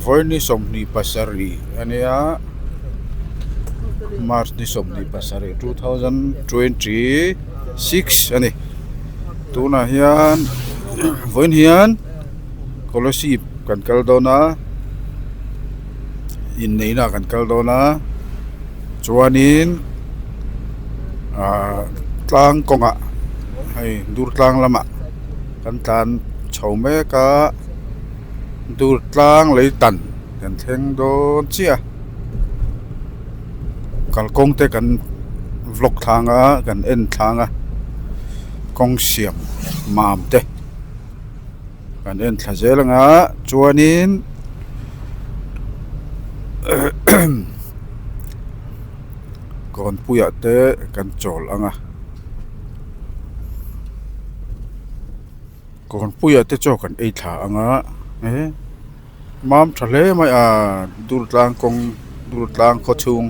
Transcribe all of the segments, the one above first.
Vawiin ni 27 a nia March ni 27 2026 a ni tunah hian vawiin hian Kolasib kan kal dawn a inneihna ah kan kal dawn a chuanin ahh tlang kawngah hei dur tlang lamah kan tlan chho mek a dur tlang lei tan kan thleng dawn chiah a kalkawng te kan vlog thlang a kan en thlang a kawng siam mam te. Kan en thla zel anga chuanin kawnpuiah te kan chawl ang a kawnpuiah te chaw kan ei thla ang a e mam tha hle mai a durtlang kawng durtlang khaw chhung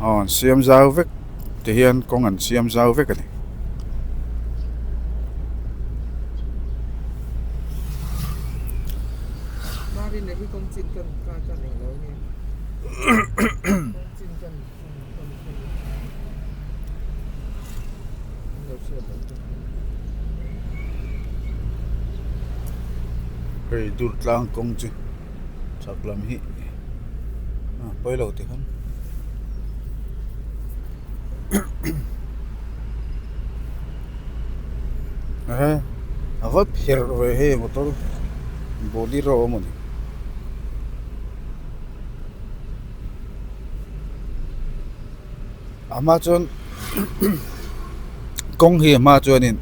aw an siam zau vek. Ti hian kawng an siam zau vek a ni. Hei Durtlang kawng chu chhak lam hi a pawi lo ti khan. Ehe a va pherh ve hei motor bolero a mawni a hma chuan kawng hi a hma chuanin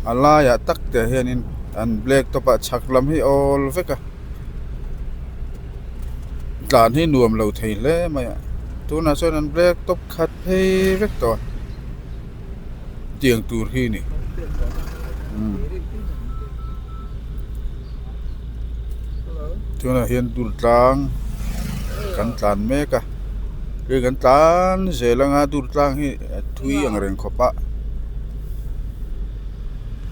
a laiah tak te hianin an black top ah chhak lam hi awl vek a. Tlan hi nuam lo thei hle mai a tunah chuan an black top khat phei vek tawh a tiang tur hi a ni tunah hian dul tlang kan tlan mek a hei kan tlan zel anga dul tlang hi a thui ang reng khawp a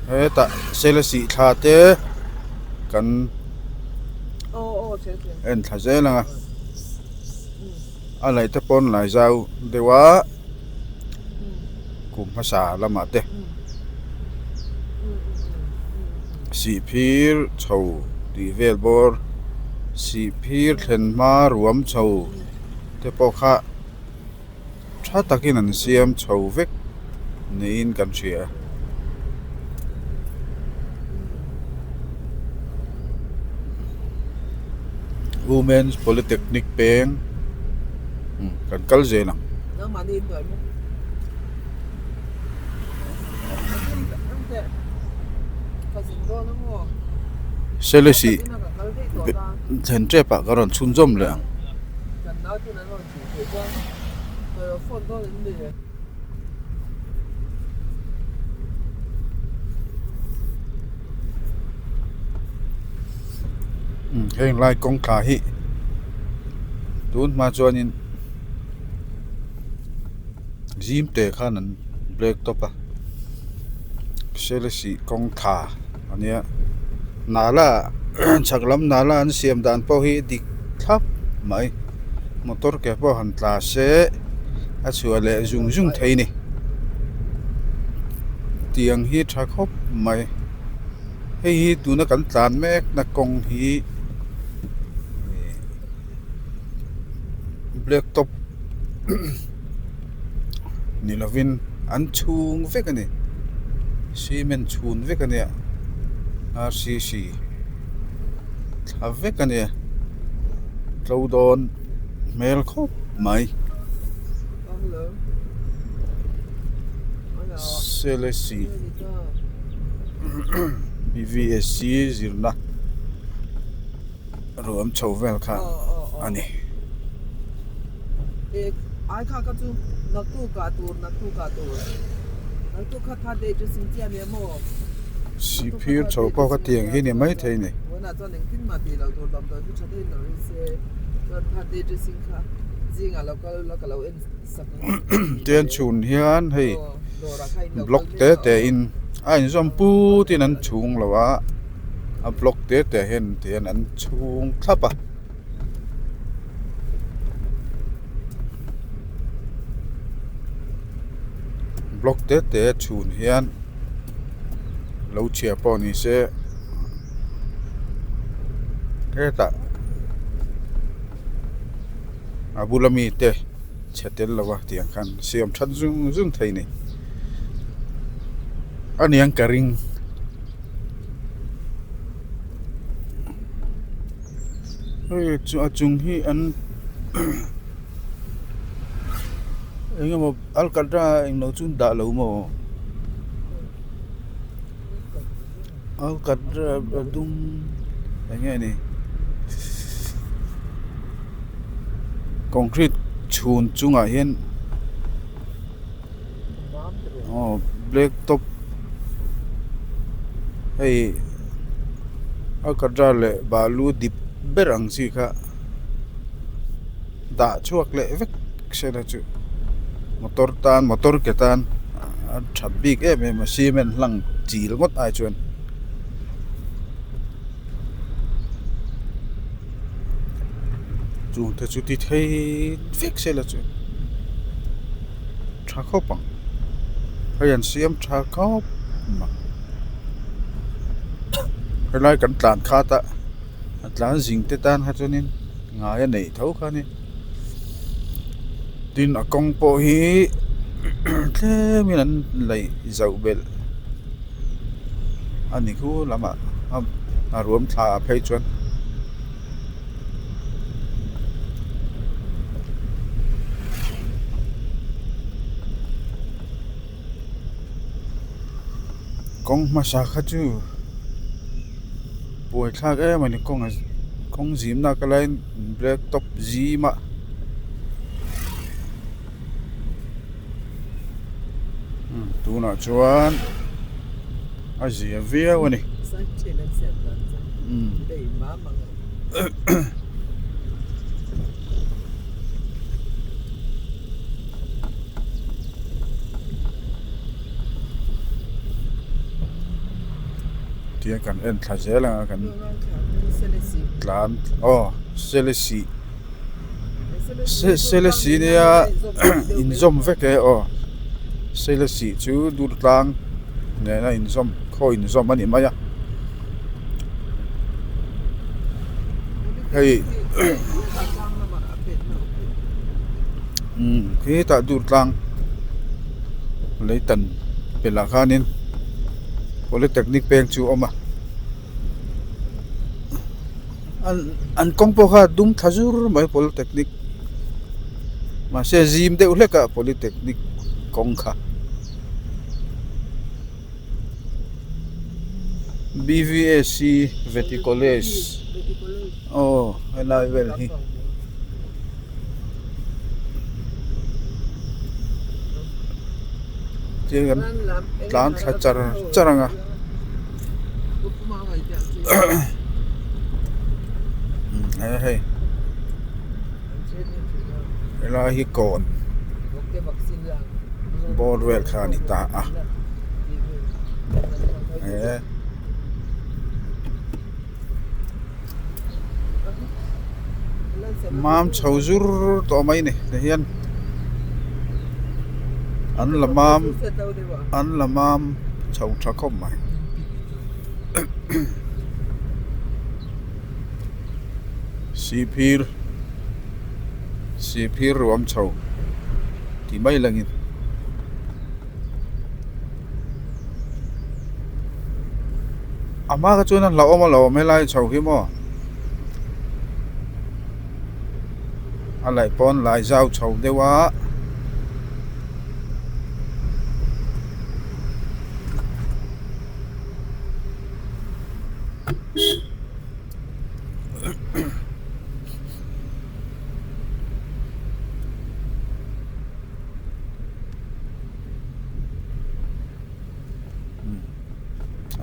hetah sela sih thla te kan-- En thla zel ang a a laih te pawn lai zau deuh a kum hmasa lamah te sih phir chho tih vel bawr sih phir thlen hma ruam chho te pawh kha tha takin an siam chho vek niin kan hria. Women's Polytechnic peng kan kal zel ang. Selesih thlen tep ah ka rawn chhunzawm leh ang. Heng lai kawng thla hi tun hma chuanin zim te khan an black top a selesih kawng thla a nia nala chhak lam nala an siam dan pawh hi dik thlap mai motor ke pawh han tla se a chhuah leh zung zung thei a ni tiang hi tha khawp mai hei hi tuna kan tlan mek na kawng hi black top ni lovin an chhung vek a ni cement chhun vek a nia r c c thla vek a nia tlo dawn hmel khawp mai selesih b v s c zirna. Ruam chho vel kha a ni. Sihphir chho pawh kha tiang hi ni maithei a ni. Tian chhun hian hei. Block te te in a inzawm put in an chhung lo a a block te te hian tihian an chhung thlap a. Block te te chhun hian lo chhia pawh ni se hetah a bula mite chhe tel lo a tiang khan siam that zung zung thei a ni a niang ka ring. Hei chu a chung hi an eng emaw alkatra englo chu an dah lo maw alkatra a dum eng nge ni concrete chhun chungah hian aw black top hei alkatra leh balu dip ber ang chi kha dah chhuak leh vek sela chu motor tan motor ke tan a tha bik em em a cement hlang chil ngawt ai chuan. Chung te chu ti thei vek sela chu tha khawp ang hei an siam tha khawp mai helai kan tlan khat a a tlan zing te tan kha chuanin ngai a neih tho kha a ni tin a kawng pawh hi tlemin an laih zauh belh a ni khu lamah a ruam thla ah phei chuan. Kawng hmasa kha chu buai thlak em a ni kawng a kawng zim na ka laiin black top zim a. Tunah chuan a zia viau a ni. Tia kan en thla zel ang a kan tlan aw selesih. Selesih nia inzawm vek e aw selesih chu dur tlang nena inzawm khaw inzawm a ni mai a hei umm hetah dur tlang lei tan pelh ah khanin polytechnic peng chu a awm a. An kawng pawh kha a dum thla zur mai polytechnic mahse zim deuh hlek a polytechnic kawng kha B V S C vety college aw helai vel hi. Chian kan tlan thla char char ang a hei helai hi kawn bawr vel kha a ni ta a he. Mam chho zur tawh mai ni ti hian an la mam an la mam chho tha khawp mai sihphir sihphir ruam chho tih mai langin. A hma kha chuan a hlauhawm alawm helai chho hi maw a laih pawn lai zau chho deuh a.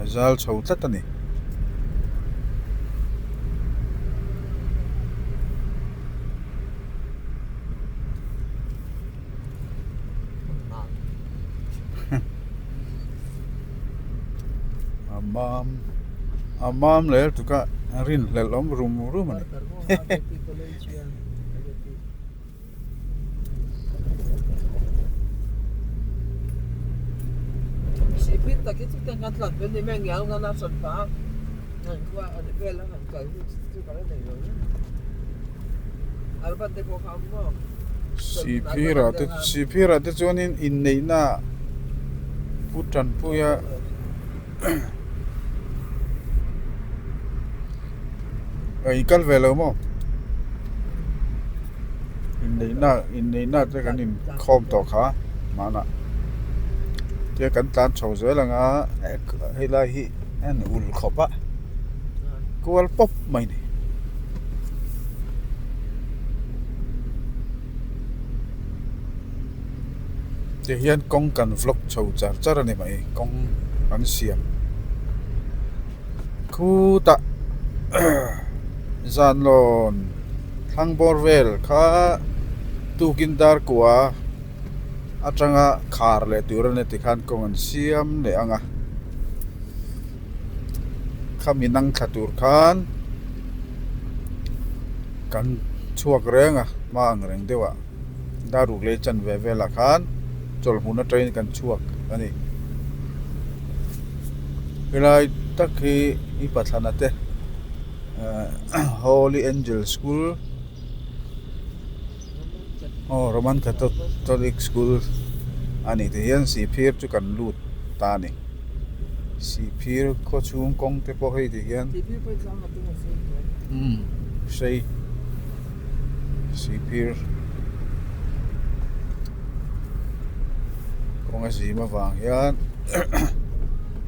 A zal chho tlat a ni. mam a mam leh lutuk a rinhlelh awm rum rum a ni. Sihphirah te Sihphirah te chuanin inneihna pu tanpuia i kal ve lo maw inneihna inneihna te kan inkhawm tawh kha hmanah tia kan tlan chho zel ang a helai hi a ni ul khawp a kual pawp mai a ni. Tihian kawng kan vlog chho char char a ni mai kawng an siam khutah zanlawn thlang bawr vel kha tukin dar kua atanga khar leh tur a ni tikhan kawng an siam leh ang a khami nang thla tur khan kan chhuak reng a hma ang reng deuh ah. Dar ruk leh chan ve velah khan chawlhmun atangin kan chhuak a ni. Helai tak hi i pathlana te Holy Angel School aw Roman Catholic School a ni tih hian Sihphir chu kan lut ta a ni. Sihphir khaw chhung kawng te pawh hei ti hian umm sei. Sihphir kawng a zim avang hian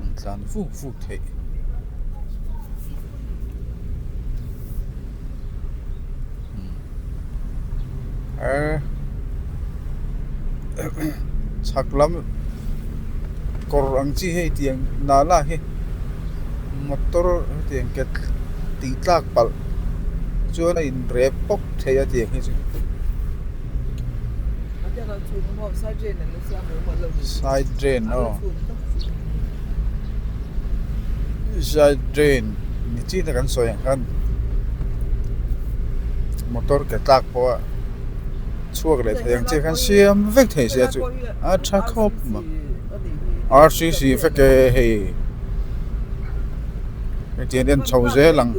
an tlan fuk fuk theih. Chhak lam kawr ang chi hei tiang nala hi motor hetiang ke tih tlak palh chuan a in rep pawp thei a tiang hi chu. Side drain aw side drain ni chin a kan sawi ang khan motor ke tlak pawh a chhuak leh thei ang che khan siam vek thei sia chu a tha khawp mai rcc vek e hei hetiang hian chho zel ang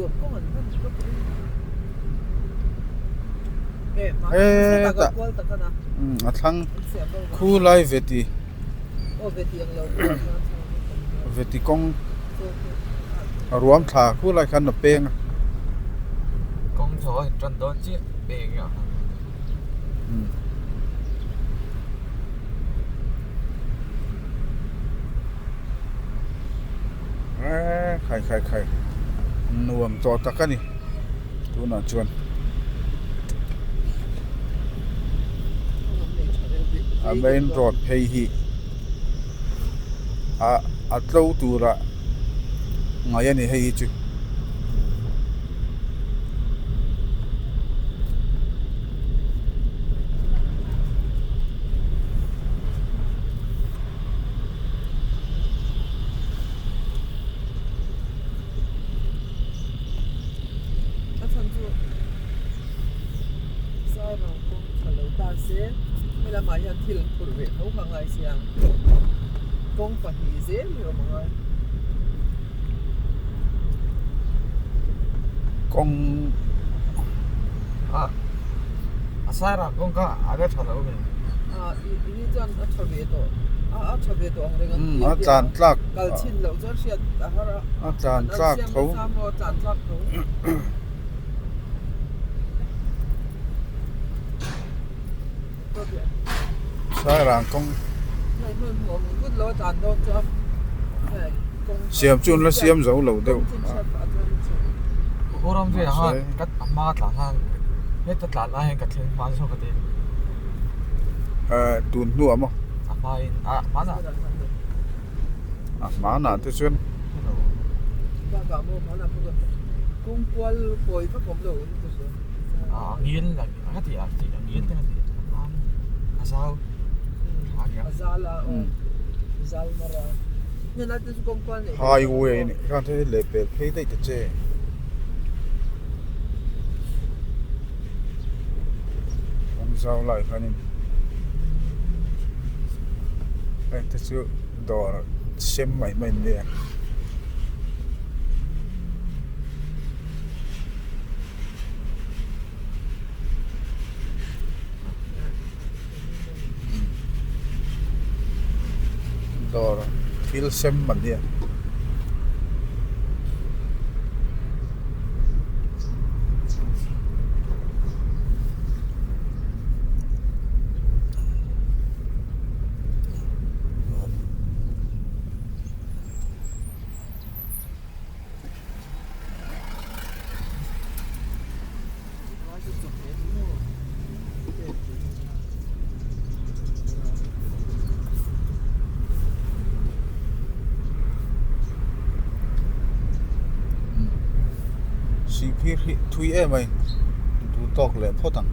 hetah a thlang khulai veti veti kawng a ruam thla khulai khan a peng a. Khai khai khai nuam tawh tak a ni tunah chuan a main road phei hi ah a tlo turah ngaih a ni hei hi chu. A chhan chu Sairang kawng tha lo ta se helamah hian thil an phurh ve tho kha ngai sia kawng pahnih zel hi a awm angai. Kawng a a Sairang kawng kha a la tha lo a mi? A i i chuan a tha ve tawh a a tha ve tawh ang reng an ti a tlan tlak kal chhin loh chuan hriat a har a. A tlan tlak tho. A tlan tlak tho. Sairang kawng siam chu an la siam zo lo deuh a tun hnuah maw a hmanah te chuan Highway a nih khan thil hi leh pel phei daih ta che. Kawng zau lai khanin heng te chu dawr sem mai mai an nia. Dawr thil sem an nia. Sihphir hi thui em a duh tawk leh phawt ang.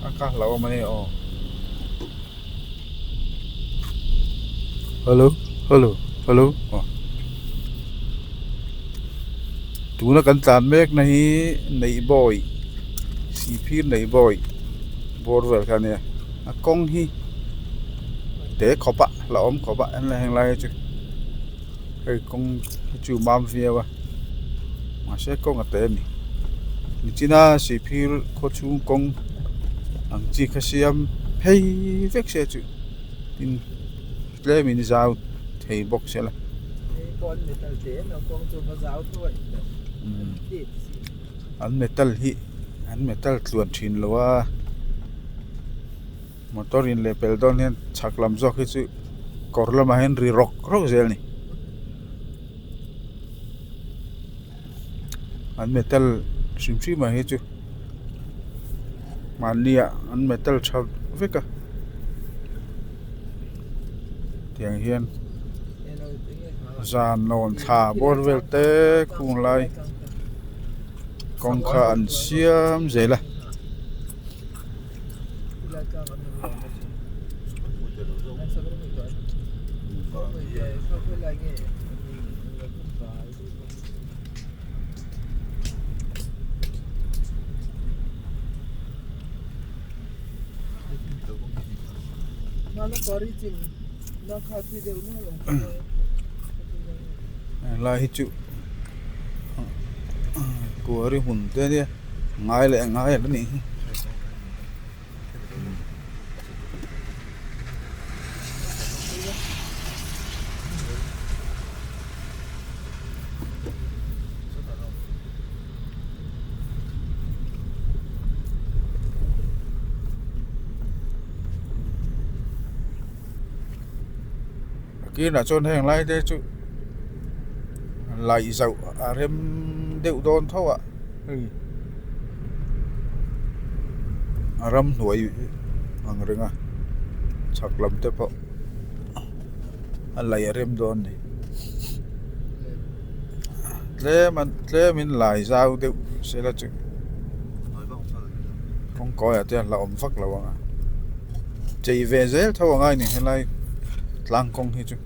A ka hlauh awm a ni aw hello hello hello aw tuna kan tlan mek na hi neihbawi sihphir neihbawi bawr vel kha a nia a kawng hi te khawp a hlauhawm khawp a henglai hi chu. Hei kawng hi chu mam viau a mahse kawng a te a ni nichina sihphir khaw chhung kawng ang chi kha siam phei vek se chu tin tlem in zau thei bawk se la. An metal hi an metal tluan thin lo a motor in leh pel dawn hian chhak lam zawk hi chu kawr lamah hian ri rawk rawk zel a ni an metal hrim hrim ah hi chu mahni ah an metal tha vek a tiang hian zan lawn thla bawr vel te khung lai kawngka an siam zel a. Helai hi chu kuari hmun te a nia. Ngai leh ngai a nih hi. A kirah chuan heng lai te chu laih zauh a rem deuh dawn tho a hei a ramhnuai ang reng a chhak lam te pawh a laih a rem dawn a ni tlem an tlem in lai zau deuh sela chu kawng kawi ah te a hlauhawm vak lo ang a chei ve zel tho a ngai a ni helai tlang kawng hi chu.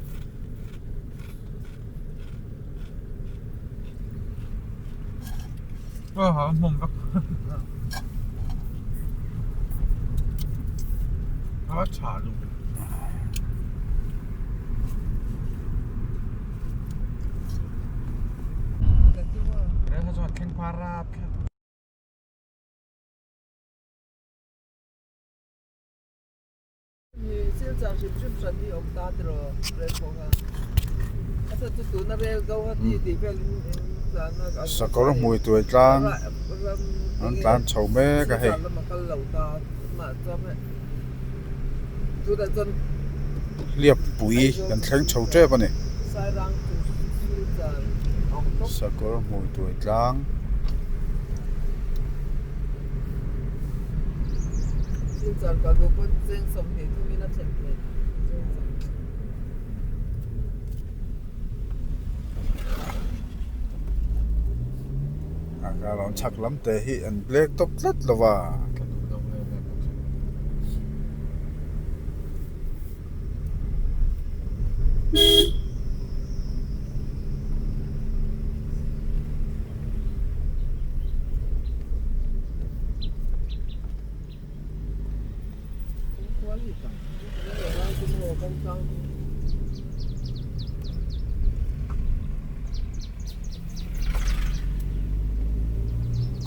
Sakawr hmui tuai tlang an tlan chho mek a hei. Hliappui kan thleng chho tep a ni. Sakawr hmui tuai tlang. Kalawn chhak lam te hi an black top tlat lo va.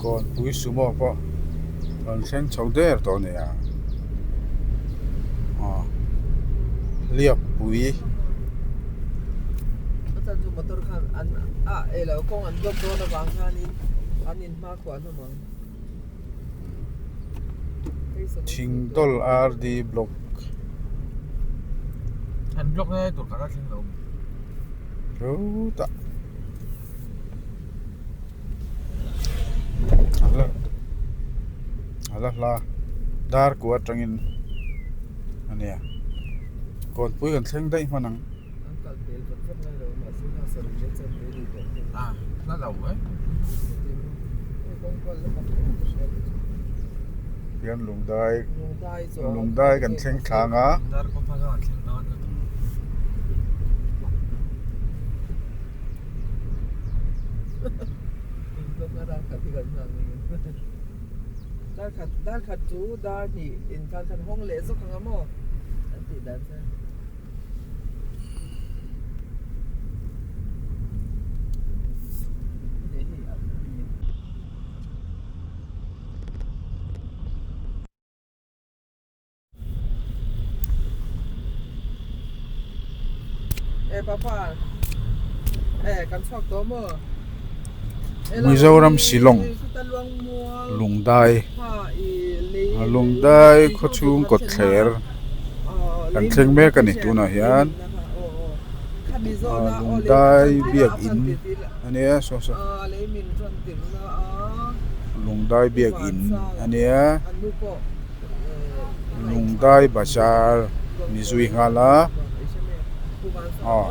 Kawnpui sumo pawh rawn thleng chho der tawh a ni a aw hliappui. Thingdawl RD block. An block na tur khat a thleng lo. Chutah. A la hla dar kua atangin a nia kawnpui kan thleng daih hman ang. Hian lungdai lungdai kan thleng thlang a. Mizoram Shillong Lungdai Lungdai khawchhung kawtthler kan thleng mek a ni tunah hian Lungdai biakin a nia saw saw Lungdai biakin a nia. Lungdai bazar ni zui nghal a aw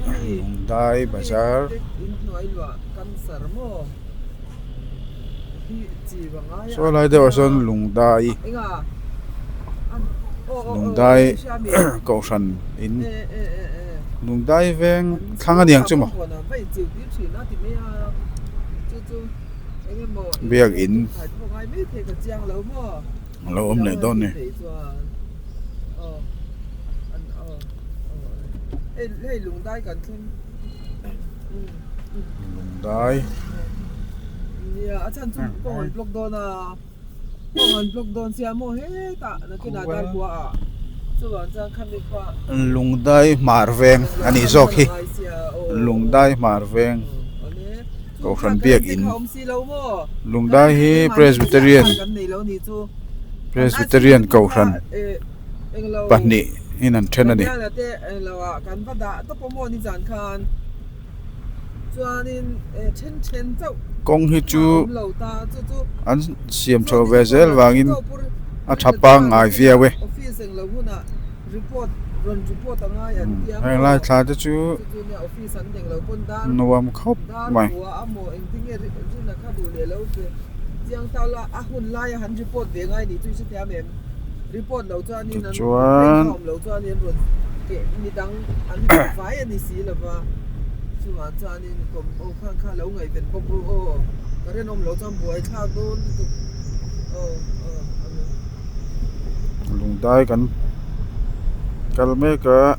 Lungdai bazar saw lai deuh ah sawn Lungdai Lungdai kohhran in Lungdai veng thlang a niang chu maw. Biakin a lo awm leh dawn a ni. Lungdai Lungdai hmar veng a nih zawk hi Lungdai hmar veng. Kohhran biakin Lungdai hi Presbyterian Presbyterian Kohhran pahnih in an then a ni. Kawng hi chu an siam chho ve zel vangin a tha pangngai viau e. Heng lai thla te chu nuam khawp mai. Tichuan Lungdai kan kal mek a.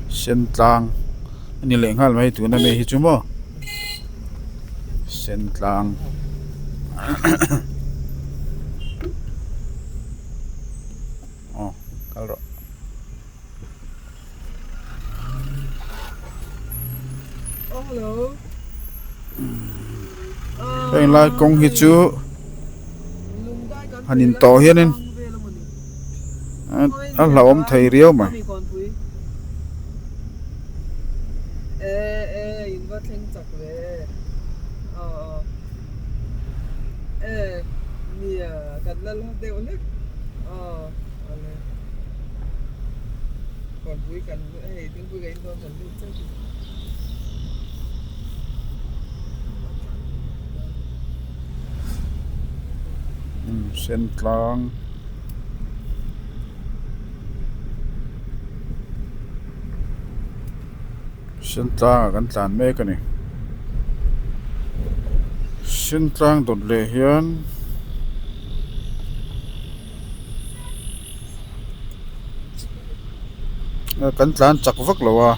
Sentlang a ni leh nghal mai tuna mi hi chu maw Sentlang aw kal rawh. Oh hello. Heng lai kawng hi chu han in tawh hianin a hlauhawm thei riau mai. Sen tlang sen tlangah kan tlan mek a ni sen tlang dawt leh hian. Kan tlan chak vak lo a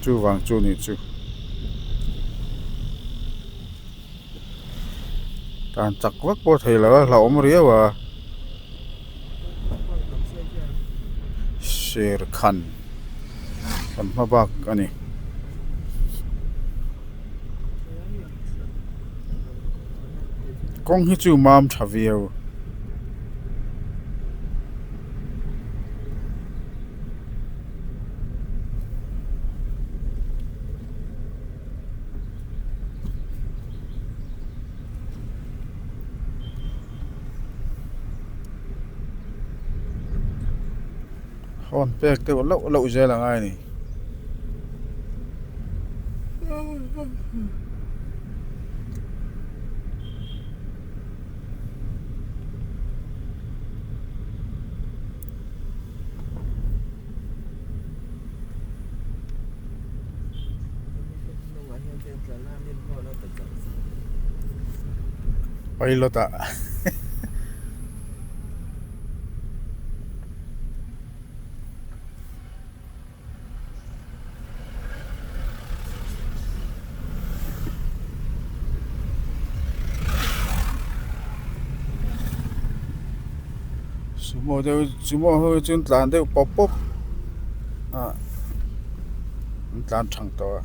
chuvang chu nih chu tlan chak vak pawh thei lo a hlauhawm riau a serkhan kan hma bak a ni. Kawng hi chu mam tha viau. Horn pek deuh loh loh zel a ngai a ni. Pilot ah. Sumo deuh sumo ho hi chuan tlan deuh pawp pawp ah an tlan thang tawh a.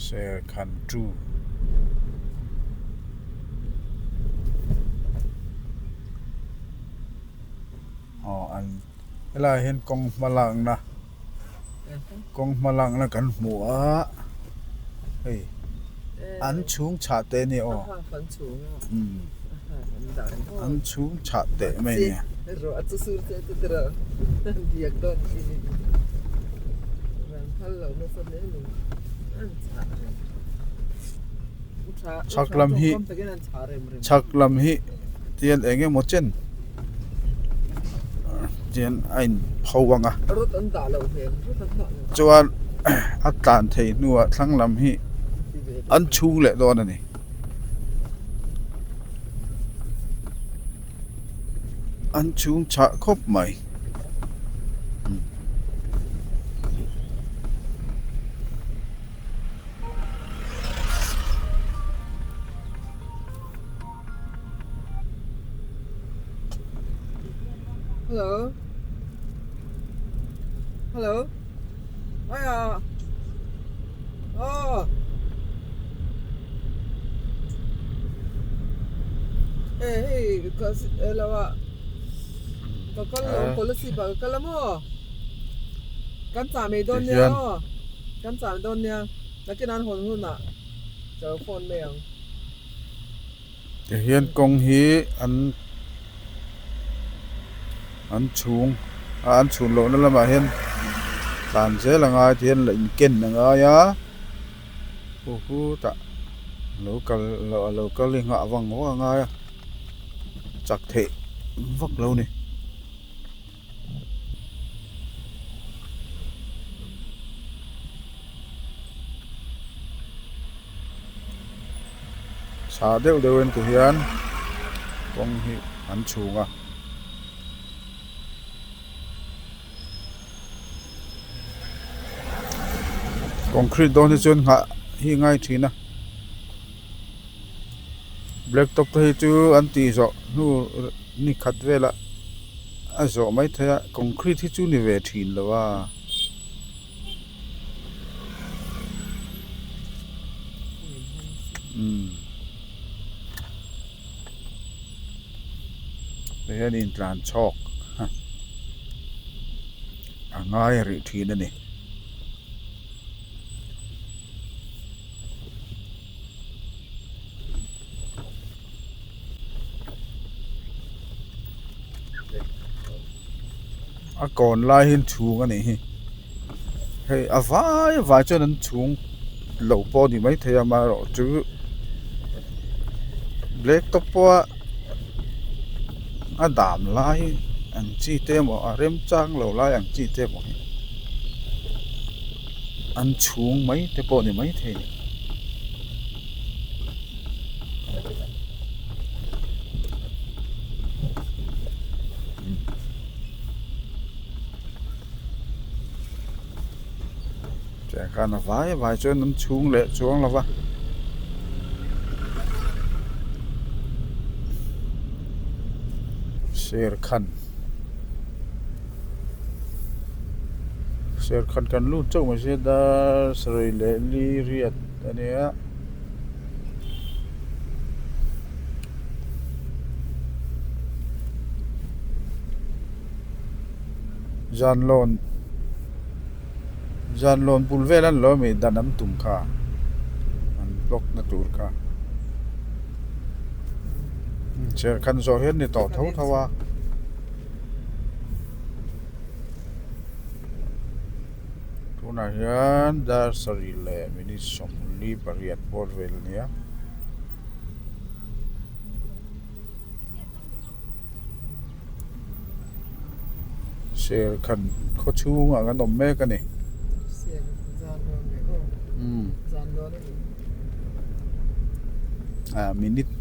Serkhan 2 aw an helaiah hian kawng hma lakna kawng hma lakna kan hmu a hei an chhung chhah teh a ni aw an chhung chhah teh mai a ni. Chhak lam hi chhak lam hi tian eng emaw chen tian a in pho ang a chuan a tlan thei hnuah thlang lam hi an chhung leh dawn a ni. An chhung chhah khawp mai. Hello. Hello. Hiya. Oh. Hey, hey, ka lo a. Ka kal lo policy pa ka kal a maw? Kan chah mai dawn nia aw. Kan chah dawn nia. Nakin an hawn hunah ka lo phone mai ang. Tihian kawng hi an an chhung a an chhun lohna lamah hian tlan zel a ngai tihian la inken a ngai a hu hu tah lo kal a lo kal hi nghah vang vang a ngai a chak theih vak lo a ni. Chhah deuh deuh in ti hian kawng hi an chhung a. Concrete dawn hi chuan nghah hi ngai thin a black top te hi chu an tih zawh hnu ni khat velah a zawh mai thei a concrete hi chu ni ve thin lo a. Tihian intlan chhawk a ngai rih thin a ni. A kawn lai hi chhung a nih hi hei a vai vai chuan an chhung loh pawh a ni maithei a amaherawhchu black top pawha a dam lai ang chi te emaw a remchang lo lai ang chi te emaw hi an chhung mai te pawh a ni maithei a ni. Tiang khan a vai vai chuan an chhung leh chuang lo va. Serkhan Serkhan kan lut chauh mai sia dar sarih leh li riat a nia. Zanlawn Zanlawn bul vel an lo ami dan an tum kha an block na tur kha serkhan zawh hian ni tawh tho tho a. Tunah hian dar sarih leh minute sawmli pariat bawr vel a nia. Serkhan khaw chhungah kan awm mek a ni. Ah minute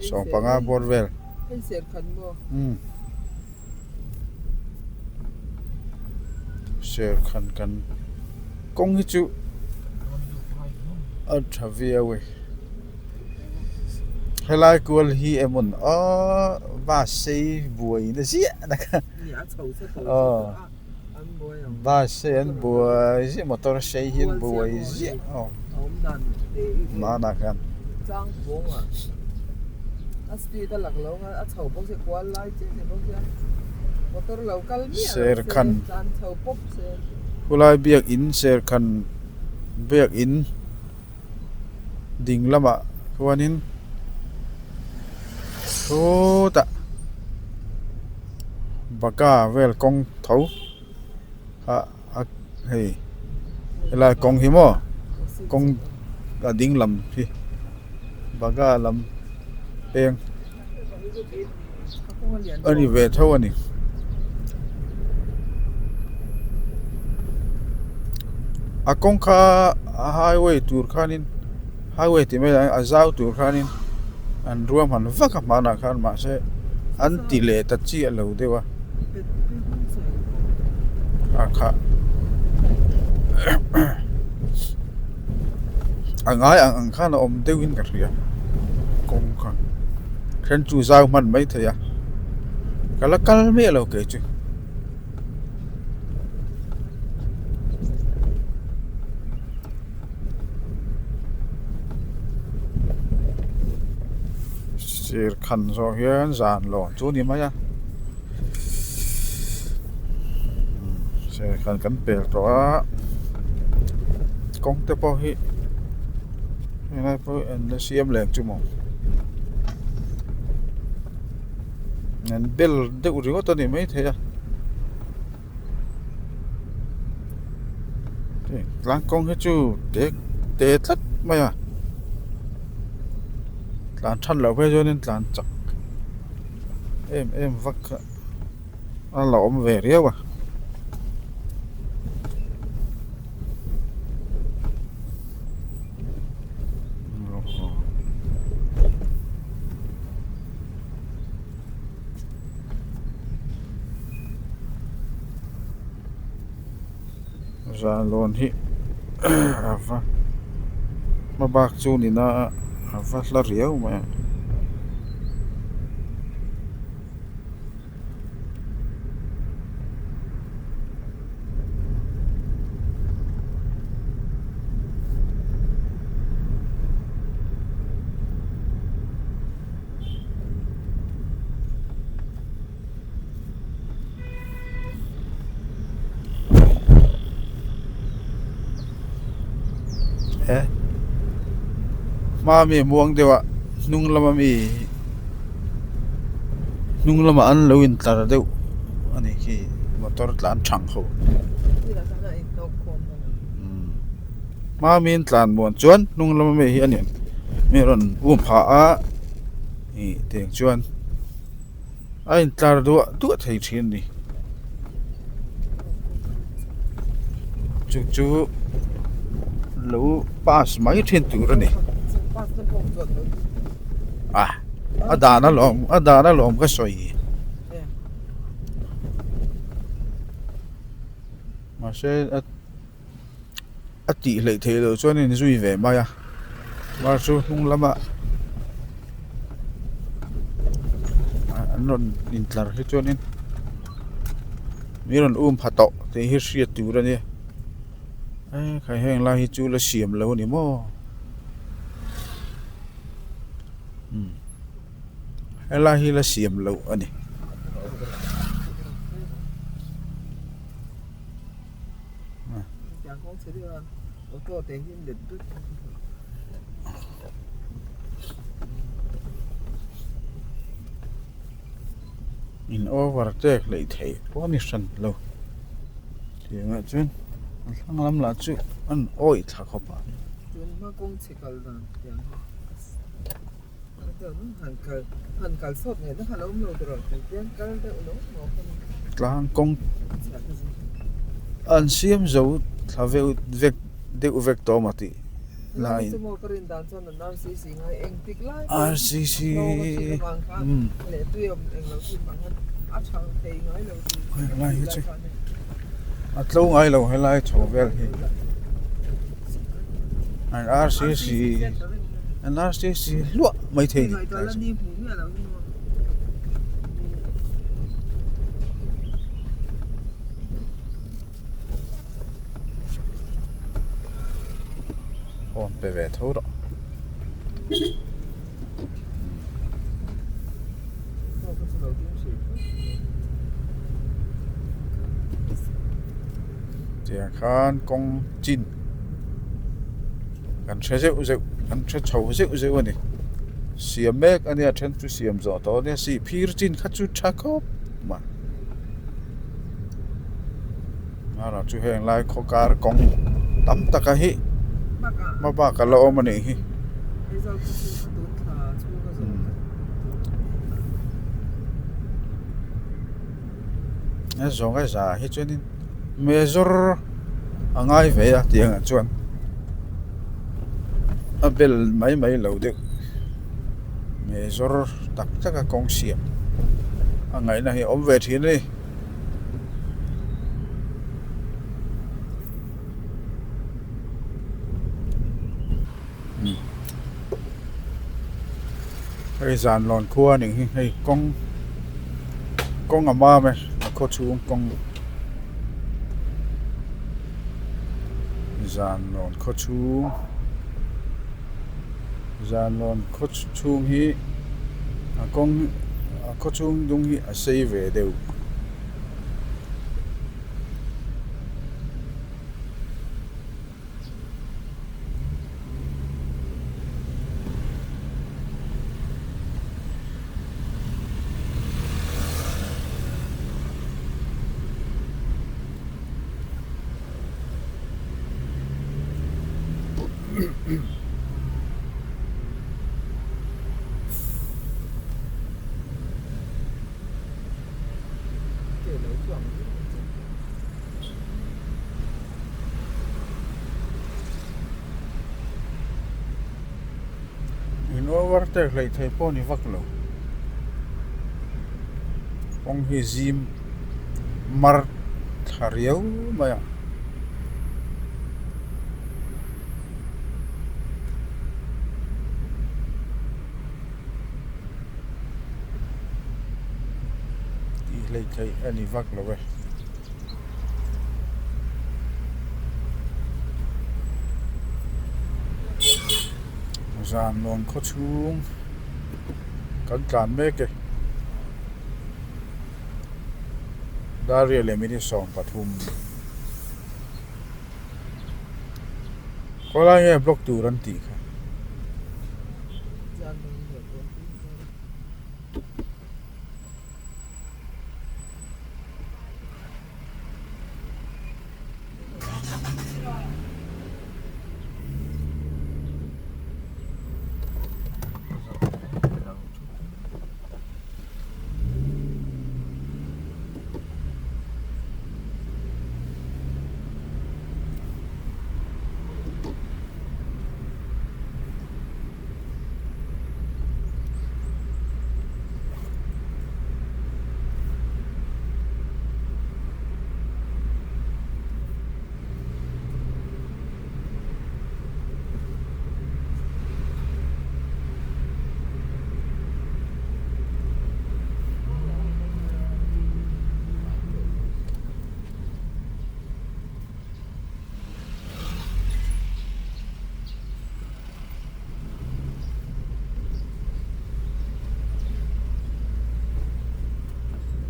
sawmpanga bawr vel. Hei serkhan maw? Umm. Serkhan kan kawng hi chu a tha viau e. Helai kual hi emawn aw bus sei buai na ziah na kha. Aw bus sei an buai ziah motor sei hi an buai ziah aw. Hmanah khan. Serkhan khulai biakin serkhan biakin ding lamah chuanin sawtah baka vel kawng tho kha a hei helai kawng hi maw kawng a ding lam hi baga lam peng a ni ve tho a ni a kawng kha a highway tur khanin highway tih mai a zau tur khanin an ruahman vak a hmanah khan mahse an ti leh ta chiah lo deuh a. A kha a ngai ang ang khan a awm deuh in ka hria kawng kha then chu zau hman mai thei a ka la kal miah lo kei chu. Sirkhan zawh hian zan lawn chu a ni mai a sirkhan kan pel tawh a kawng te pawh hi helai pawh hi an la siam leh ang chu maw an bel deuh ringawt a ni maithei a. Tlang kawng hi chu te te tlat mai a tlan that loh phei chuanin tlan chak em em vak kha a la awm ve riau a. Zalawn hi a va hma bak chu ni na a va hla riau mai a. He hma ami muang deuh a hnung lama mi hnung lamah an lo intlar deuh a nih khi motor tlan thang ho hma mi an tlan muan chuan hnung lama mi hi a ni mi rawn um phah a ih tiang chuan. A intlar duah duah thei thin a ni chu chu lo pass mai thin tur a ni a a dan alawm a dan alawm ka sawi mahse a a tih hleih theih loh chuan a inzui ve mai a mar chu hnung lamah an rawn intlar hi chuanin mi rawn um pha tawh tih hi hriat tur a nia ekhai heng lai hi chu la siam lo a ni maw umm helai hi la siam loh a ni. In overtake leh theih pawh a ni hran lo tiangah chuan a thlang lam lah chu an awih thla khawp a. Tlang kawng an siam zo thla veuh vek deuh vek tawh maw tih laiin RCC umm helai hi chu a tlo ngai lo helai chho vel hi. An RCC an RCC hluah mai thei ni phone pe ve tho rawh. Tiang khan kawng chin kan hre zeuh zeuh kan hre chho zeuh zeuh a ni siam mek a nia then chu siam zawh tawh a nia sih phir chin kha chu tha khawp mai erawh chu heng lai khaw kar kawng tam taka hi hma bak a la awm a nih hi. A zawng a za hi chuanin major a ngai ve a tih angah chuan a bel mai mai lo deuh major tak tak a kawng siam a ngaihna hi a awm ve thin a ni. Hei zan lawn khua a nih hi hei kawng kawng a mam e a khaw chhung kawng zan lawn khaw chhung zan lawn khaw chhung hi a kawng a khaw chhung dung hi a sei ve deuh. In overtake hleih theih pawh a ni vak lo kawng hi zim mar thla riau mai a. hleih theih a ni vak lo e. Zan lawn khaw chhung kan tlan mek e. Dar riat leh minute 13. Khawlai nge block tur an tih kha.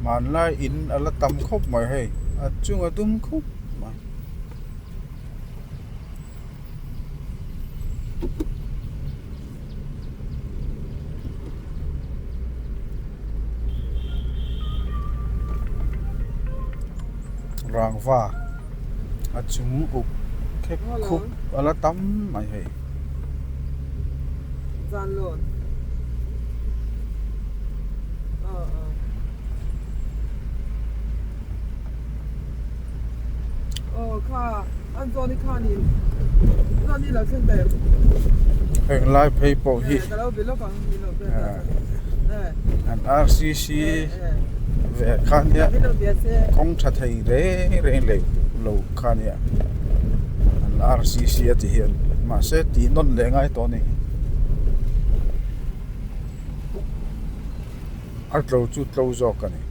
Hmanlai in a la tam khawp mai hei a chunga dum khup mai. Rangva a chung uk khek khup a la tam mai hei. Heng lai phei pawh hi an RCC ve kha nia kawng tha thei reng reng leh lo kha nia an RCC a ti hian mahse tih nawn leh ngai tawh a ni a tlo chu tlo zawk a ni.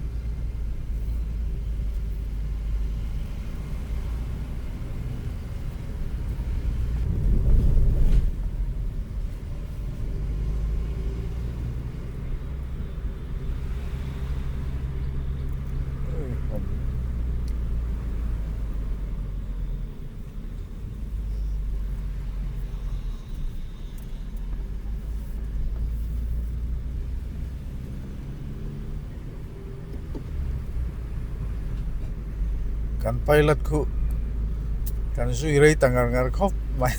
Kan pilot khu kan zui rei ta ngar ngar khawp mai.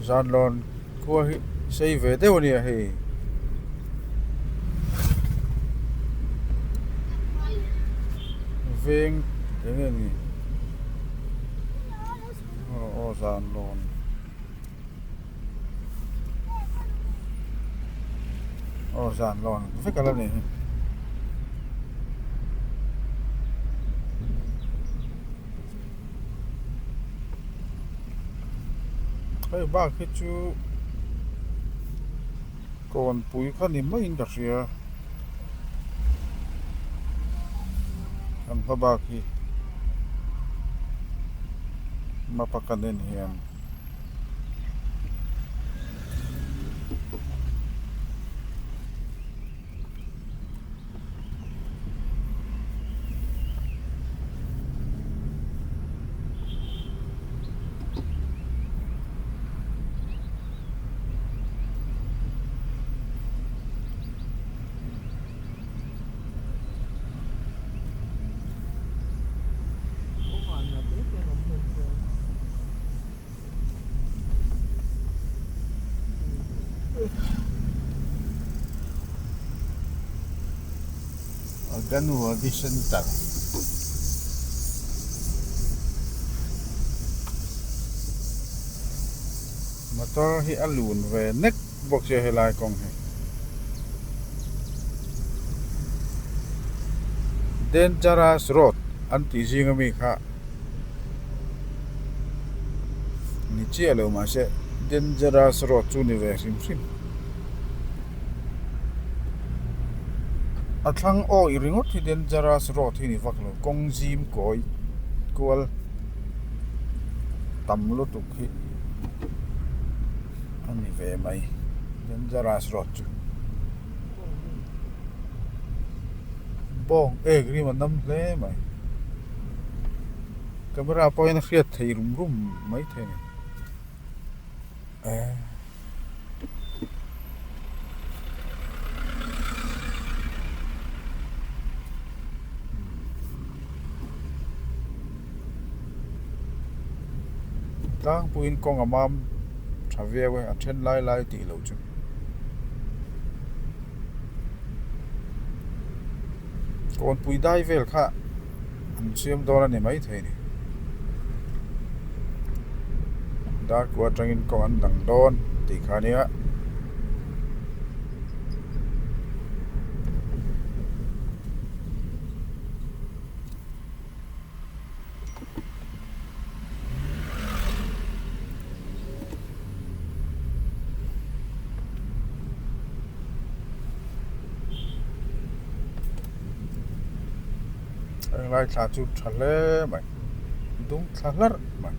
Zanlawn khua hi sei ve deuh a nia hei. Veng eng nge ni aw aw zanlawn aw zanlawn vek a la ni hi. Hei bak hi chu kawnpui kha ni maiin ka hria kan hma bak hi mapa kan en hian. Anganwadi Center. Motor hi a lun ve nek bawk sia helai kawng hi. Dangerous road an tih zing ami kha ni chiah lo mahse dangerous road chu ni ve hrim hrim. A thlang awih ringawt hi dangerous road hi ni vak lo kawng zim kawi kual tam lutuk hi a ni ve mai dangerous road chu. Bawng ek rim a nam hle mai camera pawhin a hriat thei rum rum mai thei a ni eh. Tlangpuiin kawng a mam tha viau e a then lai lai tih loh chu. Kawnpui dai vel kha an siam dawn a ni maithei a ni. Darkua atangin kawng an dang dawn tih kha a nia. Helai thla chu tha hle mai dung thla hlarh mai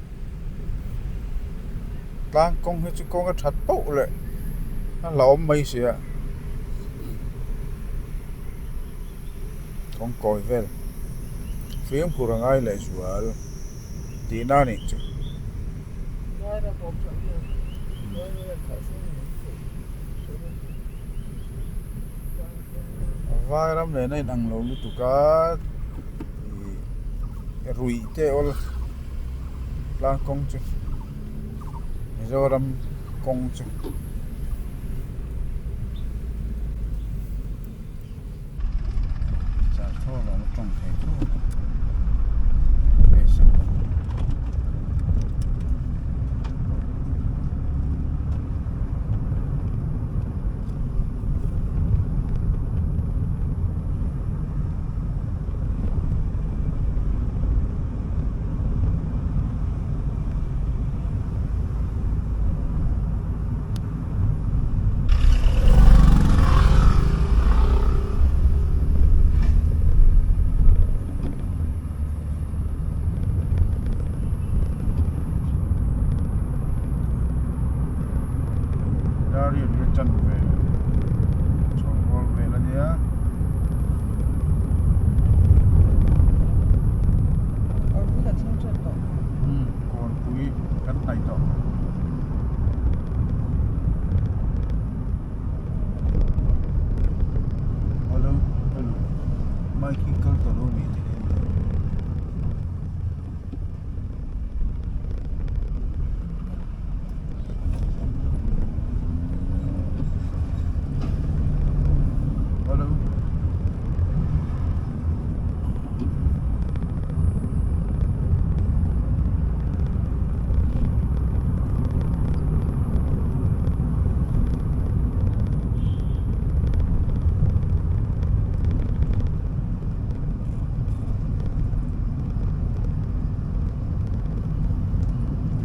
tlang kawng hi chu kawng a that pauh leh a hlauhawm mai si a. Kawng kawi vel fimkhur a ngai leh zual tihna a nih chu. Vairam lehna in ang lo lutuk a ih ruih te awl tlang kawng chu Mizoram kawng chu. Darian hi a chan ve chho rual vel a nia. Kawnpui kan hnaih tawh. Hello hello bike hi kal tawh lo a ni tih hi. Hello.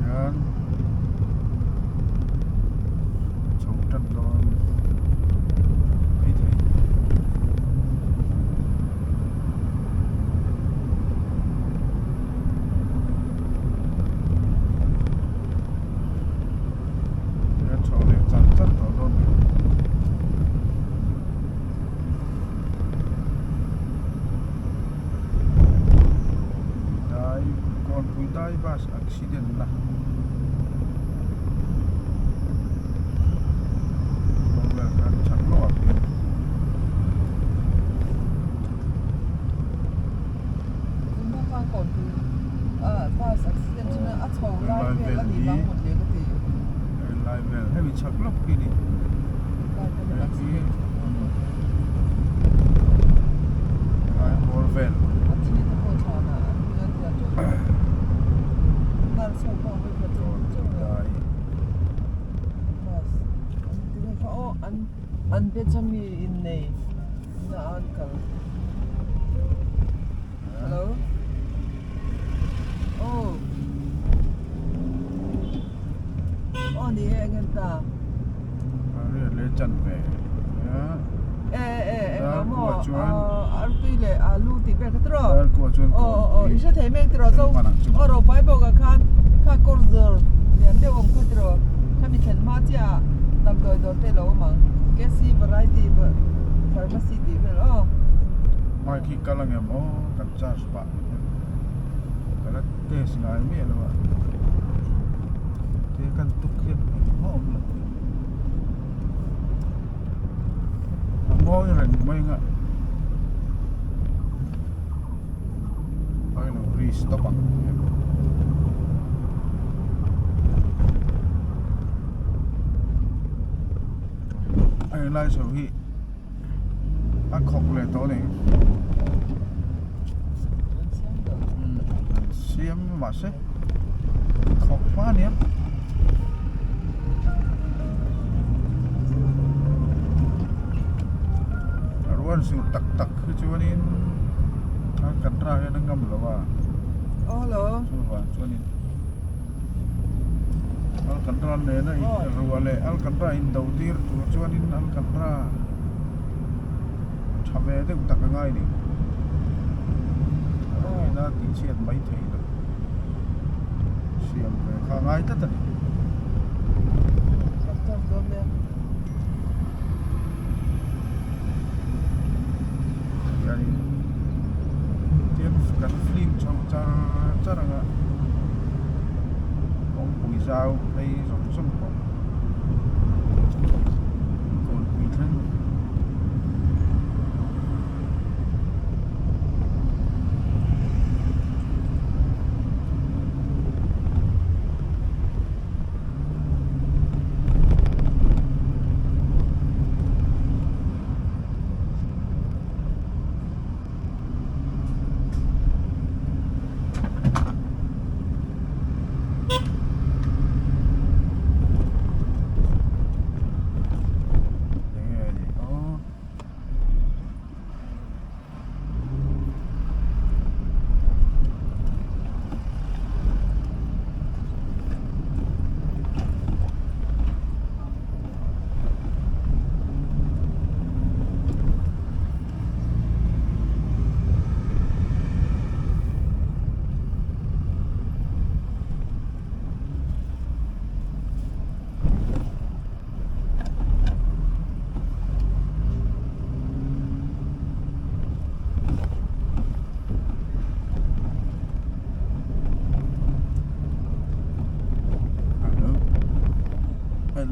Hian chho tan dawn maithei. Hian chho leh chan chan tawh dawn a ni. Dai Kawnpui dai bus accident na vel khan chak lawk ah khian. Helai vel hemi chak lawk hi a ni. Helai bawr vel. An be chami innei na an kal. chanve Darkua chuan kawnpui thlen hman ang chu Bike hi kal angem aw kan charge pah ka la test ngai miah lo a te kan tuk hian engmah awm lo. A ngawi reng mai ang a a lo ri stop ang a englai chho hi a khawk leh tawh a ni siam mahse khawk hma a nia. Ruan sur tak tak hi chuanin a kan ra hian a ngam lo a chuvang chuanin Alcantara nena ruah leh Alcantara indo tir tur chuanin Alcantara tha ve deuh tak a ngai ni. Ina tihchhiat mai thei lo siam ve kha a ngai tlat a ni. Hianin tian kan film chho char char ang a kawngpui zau phei zawng zawng pawh kawnpui thleng.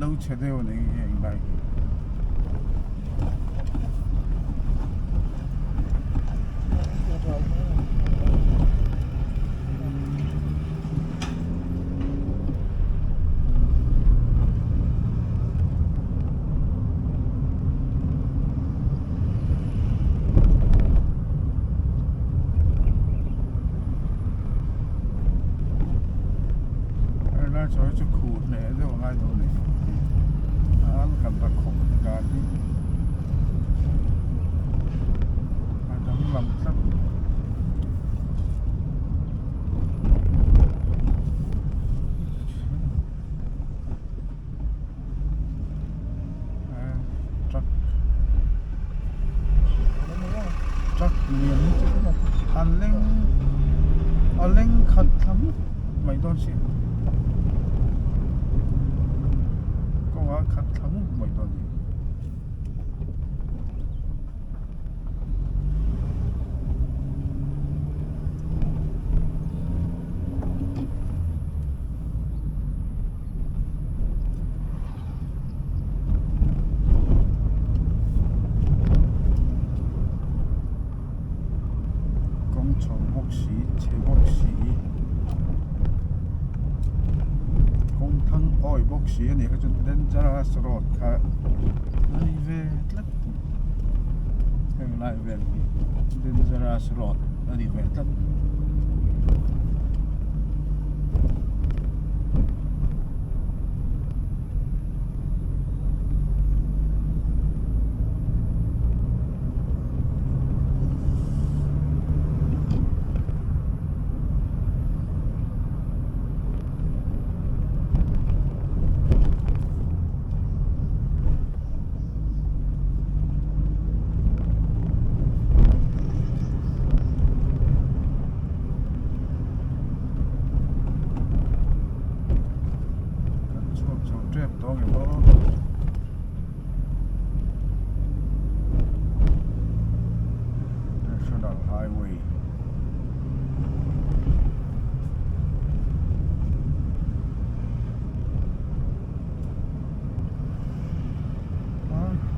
Lo chhe deuh a ni heng lai hi. Helai chawi chu khuh hneh deuh a ngai dawn a ni an kan ta khawp dan hi a danglam tlat. Truck truck lian hi chu a leng a leng khat thla mup mai dawn si kawngah a khat thla mup mai dawn ni. Kawng chho bawk si chhe bawk si kawng thang awi bawk si a nih kha chuan dangerous road kha a ni ve tlat heng lai vel hi dangerous road a ni ve tlat. ang em aw. National Highway.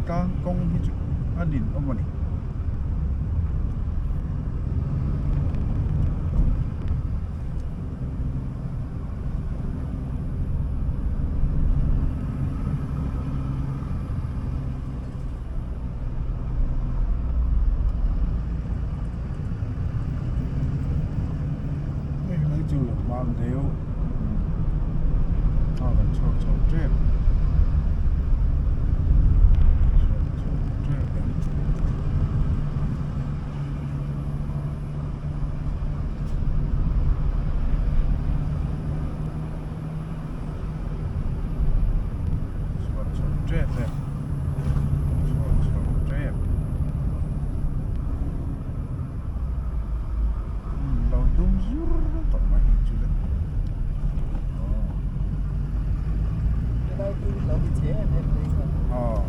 Tlang kawng hi chu a nin awm a ni. Hei lai chu lo mam deuh a kan chhuak chho tep chhuak chho tep em. Chhuak chho tep e chhuak chho tep lo dum zur tawh mai hi chu le aw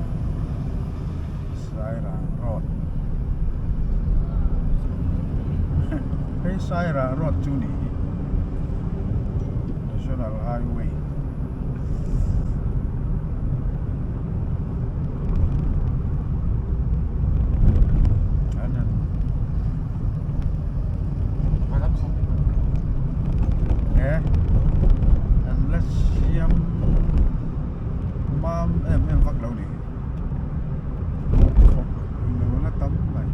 Sairang road hei Sairang road chu ni hi National Highway an la siam mam em em vak lo ni khawp lo la tam mai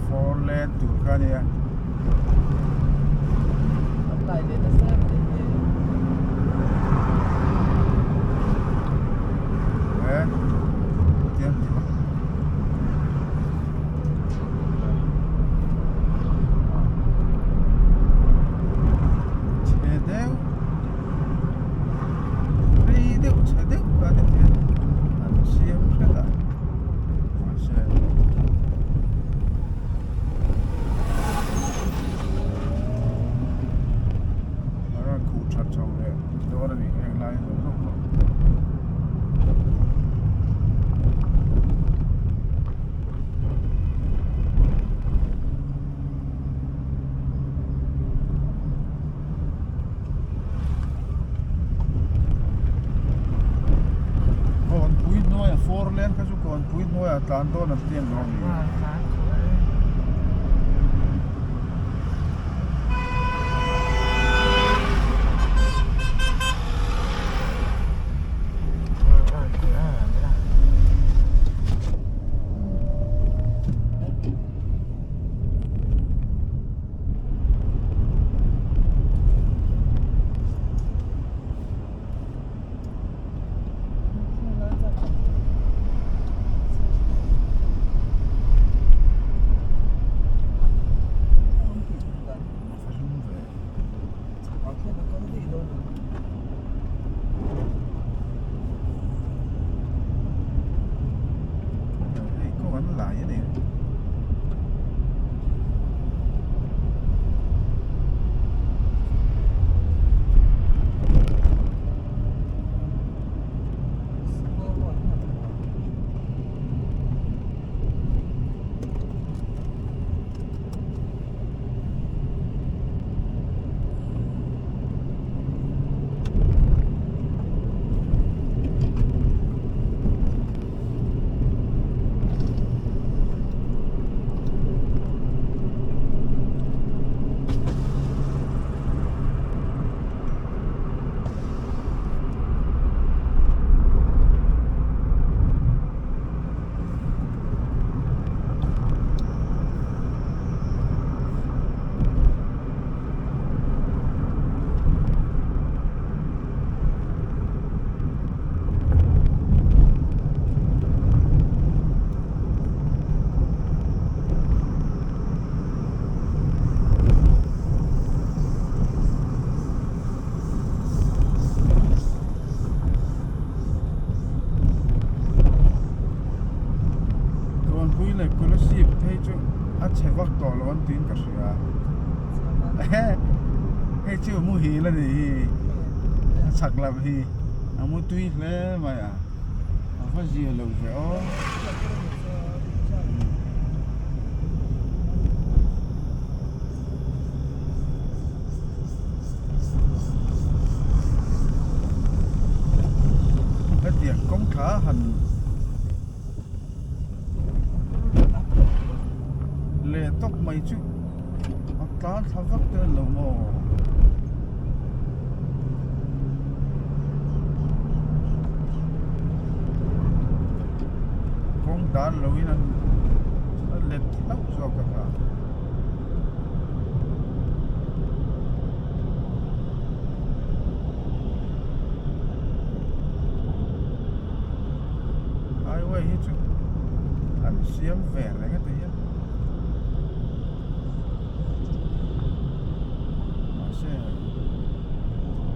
four lane tur kha a nia. Chhe deuh rei deuh chhe deuh kha ni thei a an siam hret a mahse a rawn khuh that chho leh dawn a ni heng lai zawng zawng pawh. Kawnpui hnuaia four lane kha chu kawnpui hnuaia tlan dawn an ti ang lo ni. Hei kawng an lai a ni. Kawnpui leh Kolasib phei chu a chhe vak tawh lo an tiin ka hria. Hei chu muhil a nih hi a chhak lam hi a mu tui hle mai a a va zia lo ve aw. Hetiang kawng thla han leh tawp mai chu a tlan thla vak te an lo maw. Kawng dan lo in an let hlauh zawk a kha. Highway hi chu an siam ve reng a ti hian mahse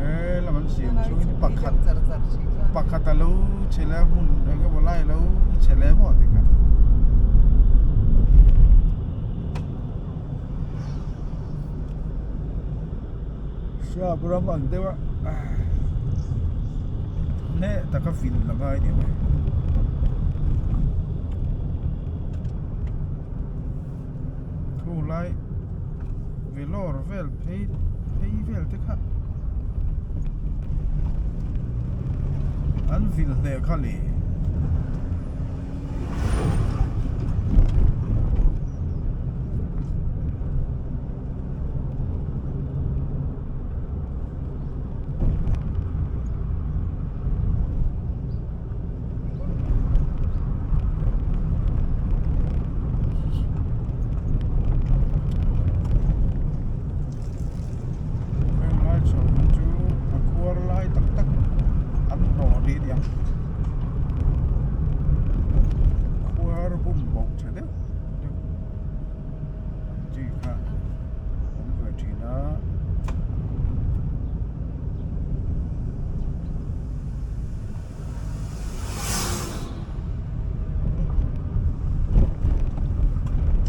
he lam an siam chhungin pakhat pakhat a lo che leh a hmun eng emaw lai a lo che leh maw ti kha. Sap ram ang deuh a hneh taka vil la ngai ni mai. Thu lai velawr vel phei phei vel te kha an vil hneh kha le. Heng lai chho chu a khuar lai tak tak an hnawh rih a ni ang khuar bum boh tha deuh deuh ang chi kha awm ve thin a.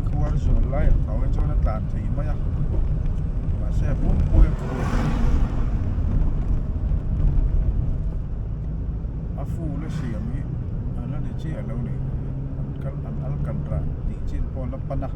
Khuar zual lai ang tho hi chuan a tlan thei mai a mahse a pumpui a khuar hi a ful a siam hi a la ni chiah lo ni an kal an al kan rah tih chin pawh a la pan a.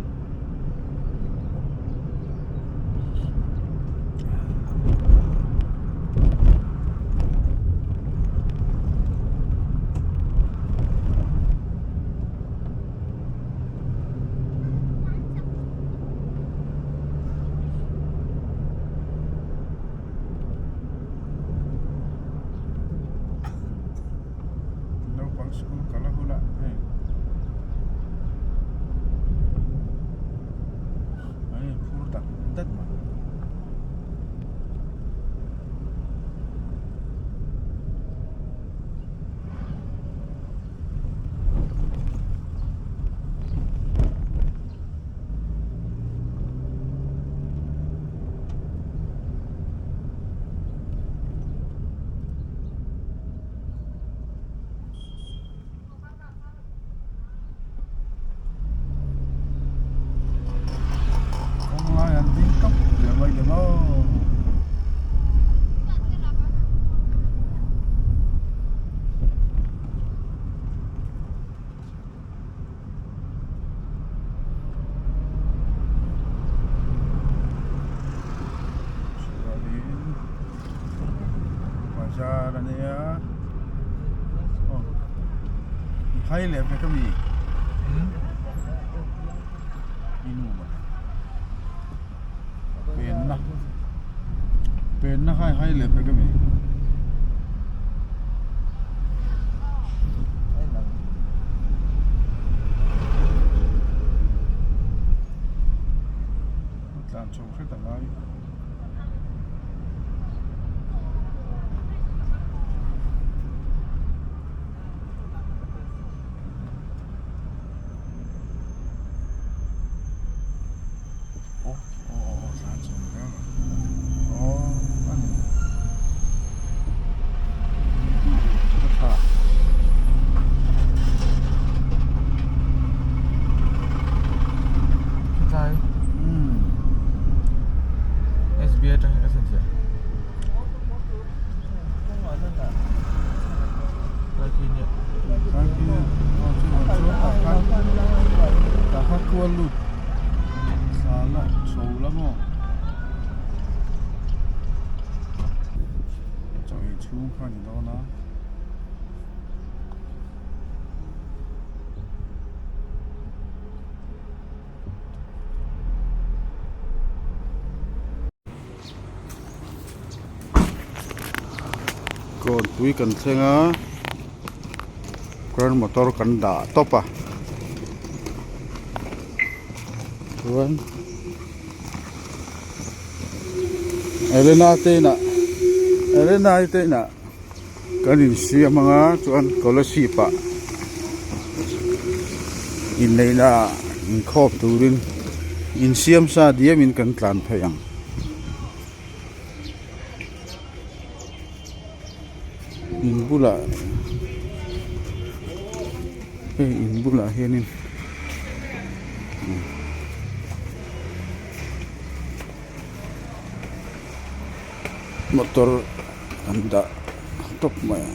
Naupang school kal a hun a hei an inphur dat dat mai. Kawng lai an ding tawp leh mai ni maw. Chuanin bazar a nia aw i hai leh vek a mi i nu mawle penna penna kha i hai leh vek a mi. Tlan chho hret a ngai. Aw aw aw tlan chho zel a aw a ni ka tha. Tlai. Umm. kha a ni dawn a. Kawnpui kan thleng a car motor kan dah tawp a chuan Elena te inah Elena i te inah kan insiam ang a chuan scholarship ah inneihna ah inkhawm turin insiam sa diam in kan tlan phei ang. In bulah hei in bulah hianin motor an dah tawp mai a.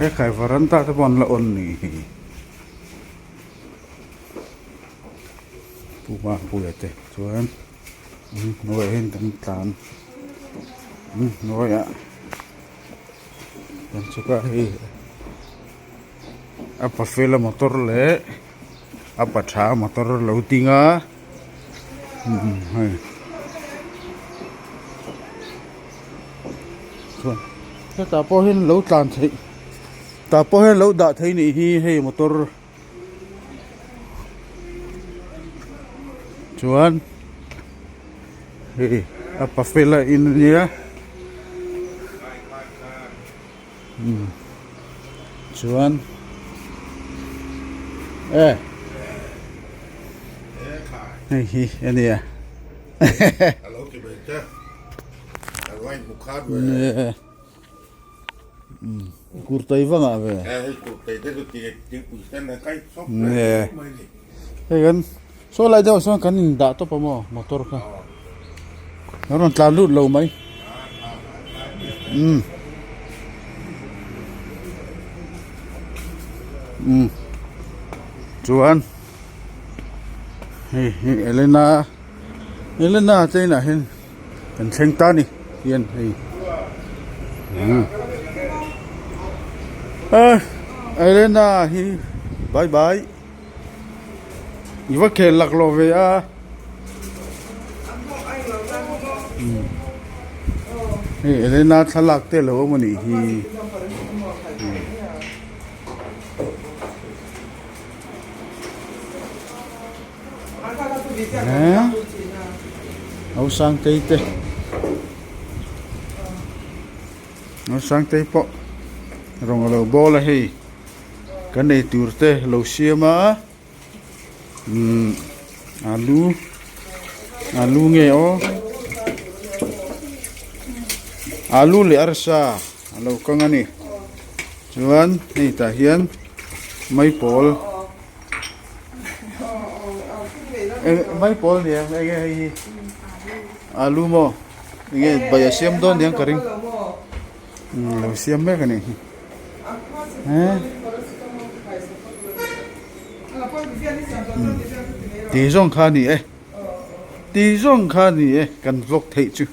Ekhai varanda te pawh an la on ni hi. Pu Mapuia te chuan in hnuaiah hian kan tlan in hnuaiah kan chhuk a hei a pafela motor leh a pa tha motor lo ding a hei chuan hetah pawh hian lo tlan theih tah pawh hian lo dah theih nih hi hei motor. Chuan hei a pafela in ania umm chuan e hei hi ania Kurtai va ngah ve. Nge hei kan saw lai deuh ah sawn kan in dah tawp a maw motor kha kan rawn tlan lut lo mai umm umm chuan hei hi Elena Elena te inah hian. Kan thleng ta ni hian hei a Elena hi bye bye i va khel lak lawh ve a hei Elena thlalak te alo awm anih hi. Nausangtei te Nausangtei pawh rawng alo bawl a hei kan ei tur te alo siam a umm alu alu nge aw alu leh arsa alo kang a ni chuan hei tah hian maipawl. Mai pawl ni ang enge hei hi alu maw enge bai a siam dawn niang ka ring lo siam mek a nih hi ti zawng kha a ni e ti zawng kha a ni e kan vlog theih chu.